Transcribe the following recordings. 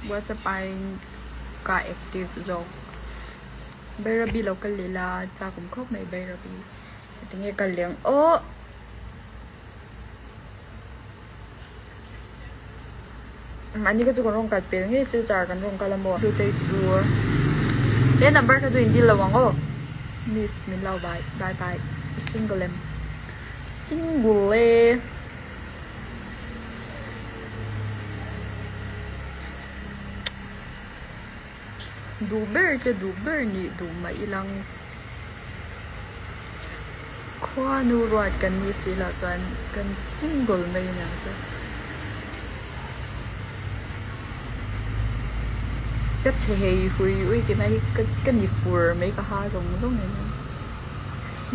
WhatsApp aiin ka active zawk. Bairabi lo kal leh la chak awm khawp mai Bairabi. Tinge kal leh ang aw. Mahni kha chu kan rawn kal pel ngei silchar kan rawn kal a maw Hlutei chu he number kha chu in dil lo ang aw miss min lo bye bye bye single em single e Duh ber te duh ber nih duh mah ilang khuanu ruat kan nih si loh chuan kan single mai a niang chu. Ka chhe hei hui ui tih mai hi ka ka ni fur mai ka ha zawng zawng in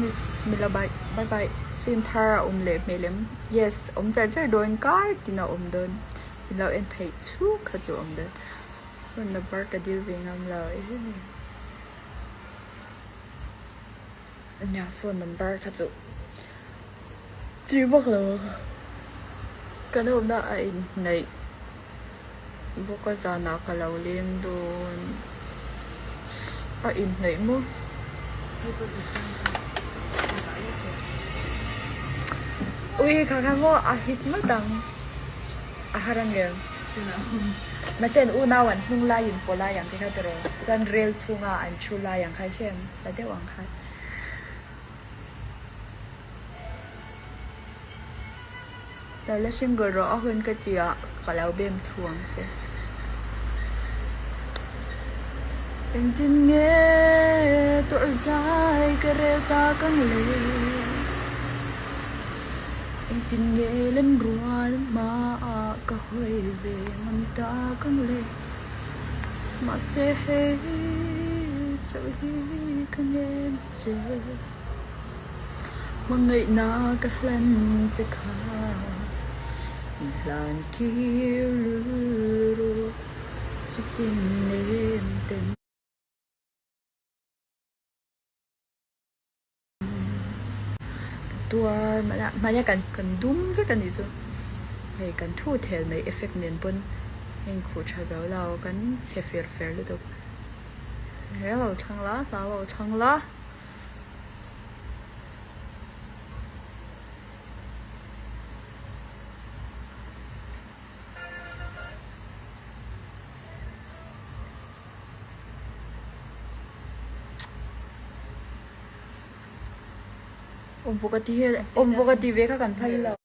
miss mila bye bye bye film thar a awm leh hmel em yes awm char char dawn kar tin a awm dawn in lo en pheih chhuk kha chu awm dawn. Phone number ka dil ve ngam lo nia phone number kha chu chi vak lo kan awmna a inhnaih bawk a zanah ka lo leng dawn a inhnaih maw ui kha kha maw a hit ngawt ang a har ang em. Mahse an unau an hnung lai in paw lai ang te kha tiraw chuan rel chhunga an thu lai ang kha i hre em la deuh ang kha. Lo la single rawh a hun ka ti a ka lo bem thu ang che. Engtin nge tawrh zai ka rel tak ang le. Engtin nge lem rual hmaah ka hawi ve ngam tak ang le? Mahse hei chauh hi ka ngen che. Hmangaihna ka hlan che kha min hlan kir lul rawh chutin nem ten. Tuar mahnia kan kan dum vek a nih chu hei kan thu thel mai effect nen pawn heng khuh tha zo lo kan chhe fer fer lutuk he lo thlang la hla lo thlang la. Awm vawk a ti hian awm vawk a ti ve kha kan phal lo.